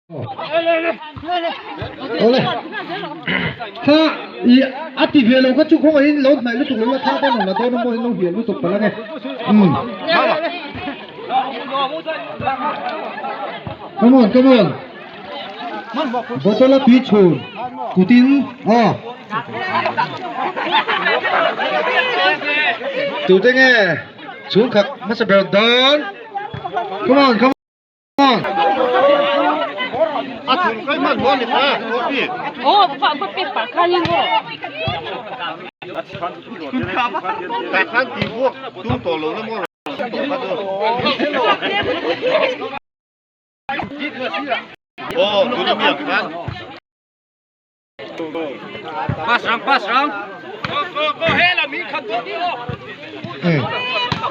Awle kha i a ti ve lo kha chu khawngaih in lo hnaih lutuk lo la thla dawn la dawn a maw in lo hliah lutuk palh ange umm come on come on bottle a tui chhun kutin aw tute nge chhungkhat hmasa ber dawn come on come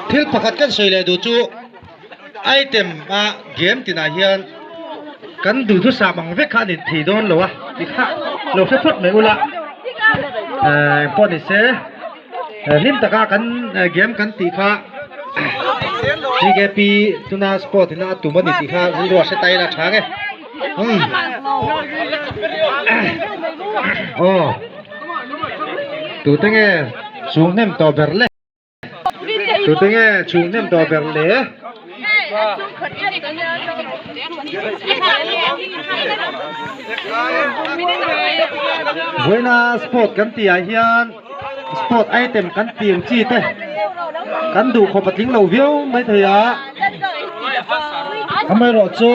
Thil pakhat kan sawi leh duh chu item a game tinah hian kan duhthusam ang vek kha a ni thei dawn lo a tikha lo hre phawt mai ula engpawh ni se hlim taka kan game kan tih kha TKP tuna sport ina a tum a ni tih kha rilru a hre ta ila tha nge. Aw tute nge chhung hnem tawh ber le tute nge chhung hnem tawh ber le vawiina sport kan tih ah hian sport item kan tih ang chi te kan duh khawp a tling lo viau maithei a amaherawhchu.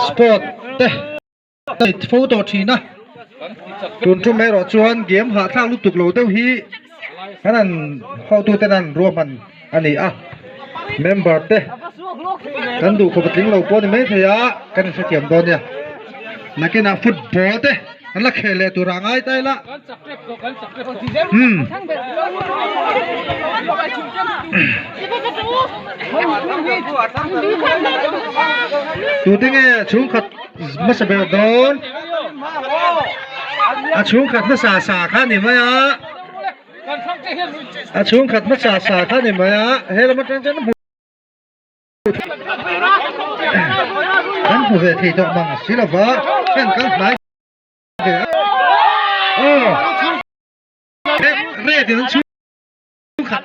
Sport te fo tawh thin a tun tum erawh chuan game hahthlak lutuk lo deuh hi kan an hotu ten an ruahman a ni a member te kan duh khawp a tling lo pawh a ni maithei a kan inhrethiam dawn nia nakinah football te an la khel leh tur ah ngai ta ila umm tute nge chhungkhat hmasa ber dawn a chhungkhat hmasa sa kha ni mai a a chhungkhat hmasa sa kha ni mai a he lam atang chuan hmu Kan hmu ve thei tawh mang si lova heng kan hnai ve a aw red in an chhung khat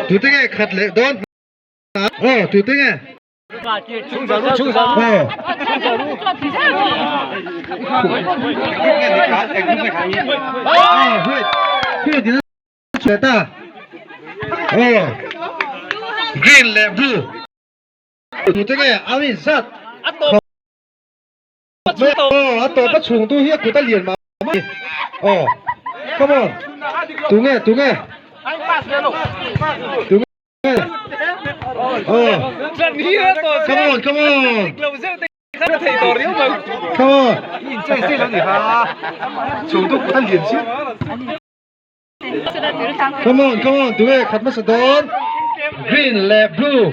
tute nge khat leh dawn aw tute nge aw red in Chhuat a aw green leh blue tute nge a mi zat aw a tawp a chhung tu hi a kut a lian mah mah aw come on tunge tunge tunge aw come on come on come on Come on, come on, tunge khat hmasa dawn green leh blue.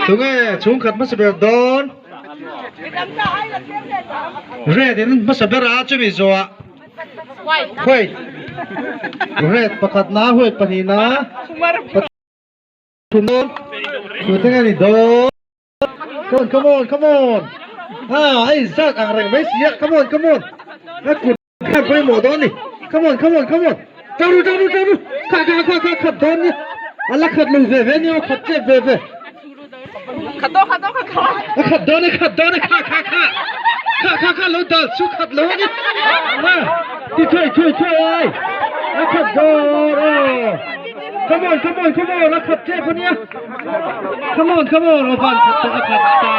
Tunge chhung khat hmasa ber dawn red in hmasa ber a chumi zawhah white red pakhat na white pahnih na pathum dawn tute nge ni dawn. Come on, come on, come on. Ah, ai zat ang reng mai sia. Come on, come on. A kut kha pawimawh dawn ni. Come on, come on, come on. Tang ru, tang ru, tang ru. Kha, kha, kha, kha, khat dawn ni. A la khat lo ve ve ni aw, khat chep ve ve. Khat dawn, khat dawn, khat dawn. A khat dawn ni, khat dawn ni, kha, kha, kha. Kha, kha, kha, lo dal chu khat lo ni. Ha, ti thuai, thuai, thuai. A khat dawn, aw. Come on, come on, come on, a khat chep ania. Come on, come on, a van khat tawh a khat ta.